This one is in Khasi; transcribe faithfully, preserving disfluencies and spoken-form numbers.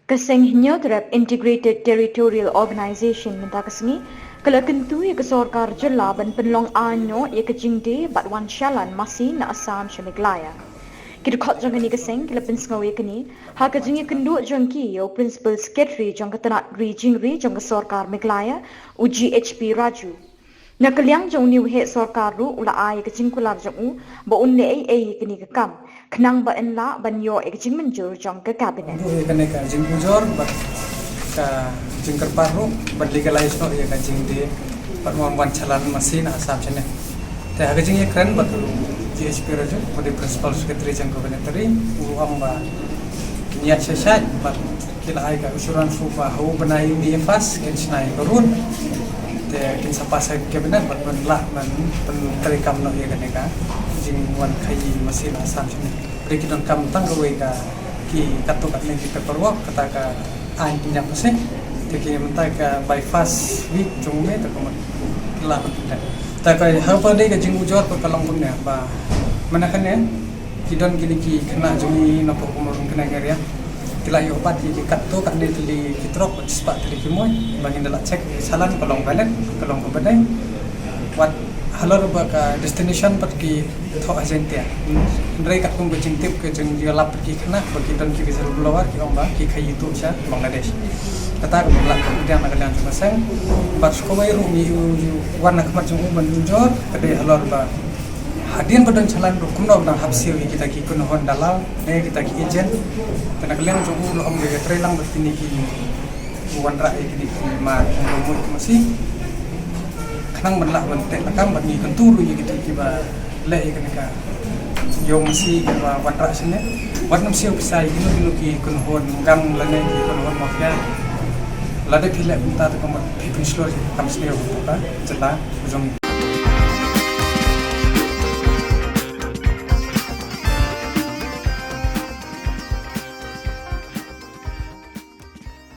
Ka seng Hynñiewtrep Integrated Territorial Organization mynta ka sngi ka la kyntu ïa ka sorkar jylla ban pynlong aiñ noh ïa ka jingdie bad wan shalan masi na Assam sha Meghalaya. Ki dkhot jong kane ka seng ki la pynsngew ïa kane ha ka jingïakynduh jong ki ïa u Principal Secretary jong ka tnat ri jingri jong ka sorkar Meghalaya, u G H P Raju. Na ka liang jong une u heh sorkar ruh u la ai ïa ka jingkular jong u ba un leh ei ei ïa kane ka kam khnang ba yn lah ban ïoh ïa ka jingmynjur jong ka Cabinet. Ïa kane ka jingujor bad ka jingkyrpad ruh ban legalize noh ïa ka jingdie bad wan shalan masi na Assam shane. Te ha ka jingïakren bad u G H P Raju, u dei Principal Secretary jong ka Cabinet, u ong ba kin ïaid shai shai bad ki la ai ka assurance ruh ba ha u bnai May first kin shna ïa ka road. Te kin sa pass ha ka Cabinet bad ban lah ban pyntreikam noh ïa kane ka jingwan khaïi masi na Assam shane. Hynrei ki donkam tang kawei ka, ki katto katne ki paperwork, kata ka aiñ pynïap masi. Te ki mynta ka by first week jong May te ka mut lah ban pynïap. Te ka ha kaba dei ka jingujor ka long kumne ba mynta kane ki don kine ki khynnah jong ngi na poh Umrong Khnang area. Ki la ïoh bat ïa ki katto katne tylli ki trok, shispah tylli ki moi, ba ngin da lah check ka shalan ka long valid, ka long kaba dei. Wat halor ba ka destination pat ki thoh ha Jaiñtia. Hynrei katkum ka jingtip ka jingïalap ki khynnah ba ki don ki whistleblower ki ong ba ki khaïi tuh sha Bangladesh. Kata ka mut lah ka pdiang na ka liang jong ka seng. Bad shu kawei ruh ngi ïoh wan na khmat jong u ban ujor ka dei halor ba hadien ba don shalan ruh kumno ba dang hap siew ïa kita ki kynhun dalal ne kita ki agent. Te na ka liang jong u la ong ba ïatreilang bad kine ki wanrah ïa kine ki mar jong u masi khnang ban lah ban teh lakam bad ngi kyntu ruh ïa kito kiba leh ïa kane ka ïoh masi kiba wanrah shane. Wat nym siew pisa ïa kino kino ki kynhun gang lane ki kynhun mafia. Lada phi leh kumta te ka mut phi pynshlur ïa ka kam sniew ka jylla jong ngi.